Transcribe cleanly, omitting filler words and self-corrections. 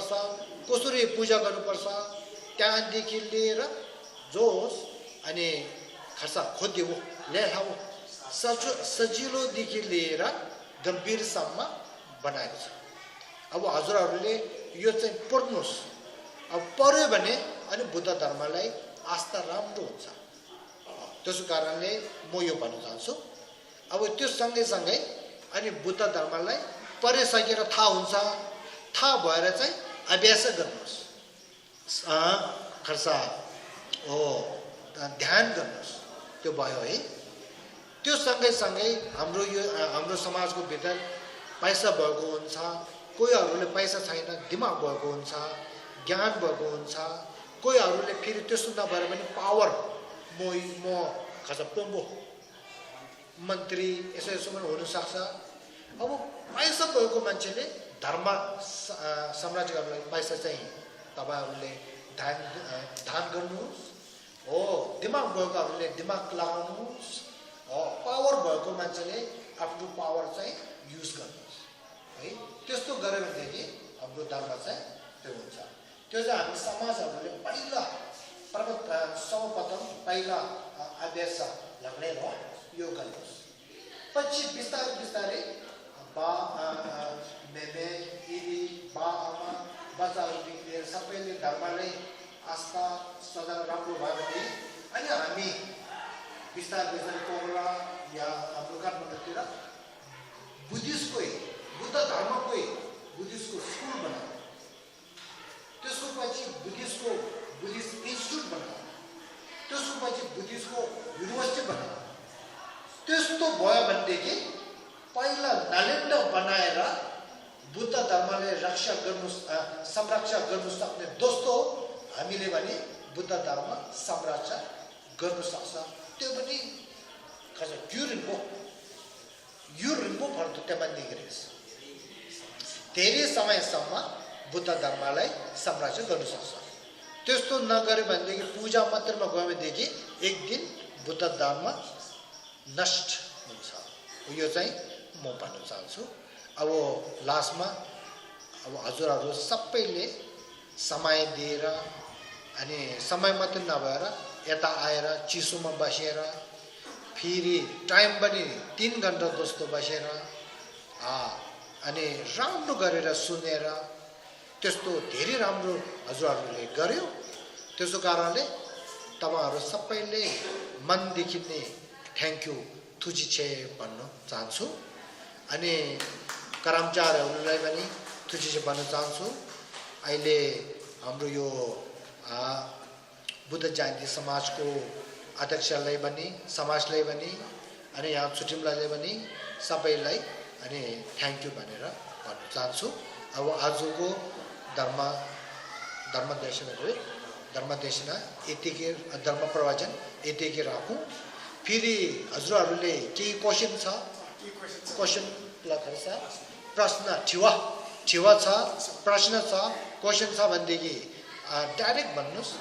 गर्नुपर्छ, कसरी पूजा गर्नुपर्छ, त्यहाँदेखि लिएर जोस अनि खर्सा खोदियो ल्याउ सजिलोदेखि लिएर गम्भीरसम्म बनाएको छ। अब हजुरहरूले यो चाहिँ पढ्नुहोस्। अब पढ्यो भने अनि बुद्ध धर्मलाई आस्था राम्रो हुन्छ। त्यसो कारणले म यो भन्न चाहन्छु। अब त्यो सँगै अनि बुद्ध धर्मलाई पढिसकेर थाहा हुन्छ, थाहा भएर चाहिँ अभ्यास गर्नुहोस्। खर्सा ध्यान गर्नुहोस्, त्यो भयो है। त्यो सँगै हाम्रो समाजको भित्र पैसा भएको हुन्छ, कोहीहरूले पैसा छैन दिमाग भएको हुन्छ, ज्ञान भएको हुन्छ, कोहीहरूले फेरि त्यस्तो नभएर पनि पावर म खर्सा पोम्बो मन्त्री यसो पनि हुनसक्छ। अब पैसा भएको मान्छेले धर्म साम्राज्य गर्नलाई पैसा चाहिँ तपाईँहरूले दान गर्नुहोस्। दिमाग भएकोहरूले दिमाग लगाउनुहोस्। पावर भएको मान्छेले आफ्नो पावर चाहिँ युज गर्नुहोस् है। त्यस्तो गऱ्यो भनेदेखि हाम्रो धर्म चाहिँ त्यो हुन्छ। त्यो चाहिँ हामी समाजहरूले पहिला सर्वप्रथम पहिला अभ्यास लाग्ने हो यो गर्नुहोस्। पछि बिस्तारै मेमे दिदी आमा बच्चाहरूदेखि लिएर सबैले धर्मलाई आस्था सदा राम्रो भयो भने अनि हामी बिस्तारै कोला या हाम्रो काठमाडौँतिर बुद्ध धर्मकै बुद्धिस्टको स्कुल बनायो। त्यसको पछि बुद्धिस्ट इन्स्टिट्युट बनायो। त्यसको पछि बुद्धिस्टको युनिभर्सिटी बनायो। त्यस्तो भयो भनेदेखि पहिला नालेन्ड बनाएर बुद्ध धर्मले संरक्षण गर्नु सक्ने दोस्तो हामीले भने बुद्ध धर्म संरक्षण गर्नु सक्छ। त्यो पनि युरिम्बो भर्दो त्यहाँदेखि गरेछ। धेरै समयसम्म बुद्ध धर्मलाई संरक्षण गर्नु सक्छ। त्यस्तो नगर्यो भनेदेखि पूजा मात्रमा गयो भनेदेखि एक दिन बुद्ध धर्म नष्ट हुन्छ। यो चाहिँ म भन्न चाहन्छु। अब लास्टमा अब हजुरहरू सबैले समय दिएर अनि समय मात्रै नभएर यता आएर चिसोमा बसेर फेरि टाइम पनि 3 घन्टा जस्तो बसेर अनि राम्रो गरेर सुनेर त्यस्तो धेरै राम्रो हजुरहरूले गर्यो। त्यसो कारणले तपाईँहरू सबैले मनदेखि नै थ्याङ्क यू थुजिछे भन्न चाहन्छु। अनि कर्मचारीहरूलाई पनि थुजिछे भन्न चाहन्छु। अहिले हाम्रो यो बुद्ध जयन्ती समाजको अध्यक्षलाई पनि समाजलाई पनि अनि यहाँ छुटिमलाई पनि सबैलाई अनि थ्याङ्क यू भनेर भन्न चाहन्छु। अब आजको धर्मदेशना यतिकै धर्म प्रवचन यतिकै राखौँ। फेरि हजुरहरूले केही क्वेसन छ? क्वेसन प्रश्न ठेवा छ, प्रश्न छ, क्वेसन छ भनेदेखि डाइरेक्ट भन्नुहोस्।